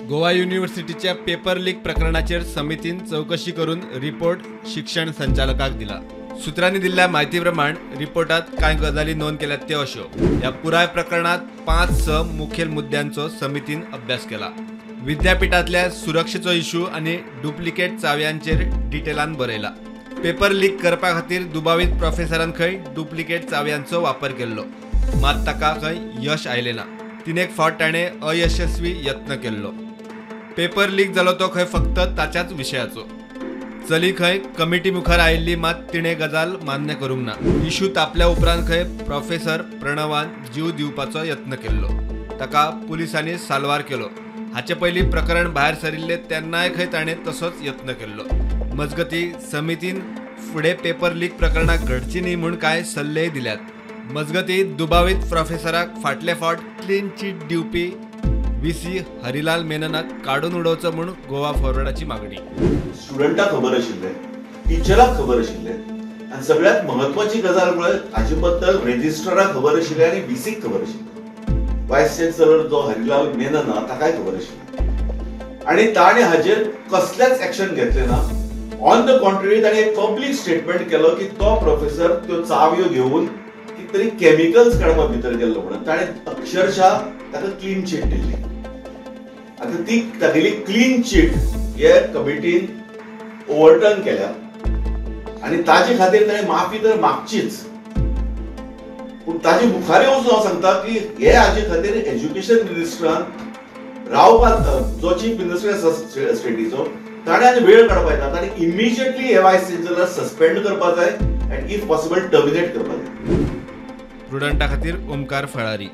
Goa युनिव्हर्सिटीच्या paper leak प्रकरणाचेर समितीन चवकशी करून रिपोर्ट शिक्षण संचालकाक दिला. सूत्रांनी दिल्ल्या म्हायती प्रमाण रिपोर्टात कांय गजाली नोंद केल्यात त्यो अश्यो. ह्या पुराय प्रकरणात 5-6 मुखेल मुद्द्यांचो समितीन अभ्यास केला. विद्यापीठांतल्या सुरक्षेचो इशू आनी डुप्लिकेट चावयांचेर डिटेलान बरयला. पेपर लीक करपा खातीर दुबावीत प्रोफेसरान खंय डुप्लिकेट चावयांचो वापर केल्लो, मात ताका खंय यश आयलें ना. 3 फावट ताणें अयशस्वी यत्न केल्लो. पेपर लीक जालो तो खंय फक्त ताच्याच विशयाचो. चली खंय कमिटी मुखार आयिल्ली, मात तिणें गजाल मान्य करूंक ना. इशू तापल्या उपरांत खंय प्रोफेसर प्रणवान जीव दिवपाचो यत्न केल्लो, ताका पुलिसांनी साल्वार केलो. हाचे पयलीं प्रकरण भायर सरिल्लें तेन्नाय खंय ताणें तसोच यत्न केल्लो. मजगती समितीन फुडें पेपर लीक प्रकरणां घडची न्ही म्हूण कांय सल्लेय दिल्यात. मजगती दुबावीत प्रोफेसराक फाटले फावट क्लीन चीट दिवपी व्हीसी हरिलाल मेननाक काडून उडोवचो म्हूण गोवा फॉरवर्डाची मागणी. स्टुडंटाक खबर आशिल्लें, टिचराक खबर आशिल्लें आनी सगळ्यात म्हत्वाची गजाल म्हळ्यार हाचे बद्दल रेजिस्ट्राराक खबर आशिल्लें आनी व्हीसीक खबर आशिल्लें. वायस चान्सलर जो हरिलाल मेनन आहा ताकाय खबर आशिल्लें आनी ताणें हाजेर कसलेंच एक्शन घेतलें ना. ऑन the contrary ताणें एक पब्लीक स्टेटमेंट केलो की तो प्रोफेसर त्यो चावयो घेवन कितें तरी केमिकल्स काडपाक भितर गेल्लो म्हणून ताणें अक्षरशः ताका क्लीन चीट दिल्ली. आतां ती तागेली क्लीन चीट हे कमिटीन ओवरटर्न केल्या आनी ताजे खातीर ताणें माफी तर मागचीच, पूण ताजे मुखार वचून हांव सांगता की हे हाजे खातीर एज्युकेशन मिनिस्टरान रावपाक, जो चीफ मिनिस्टर आसा स्टेटीचो, ताणें आनी वेळ काडपाक जायना. ताणें इमिजिएटली हे वायस चान्सलर सस्पेंड करपाक जाय आनी if possible terminate करपाक जाय. प्रुडंटा खातीर ओमकार फळारी.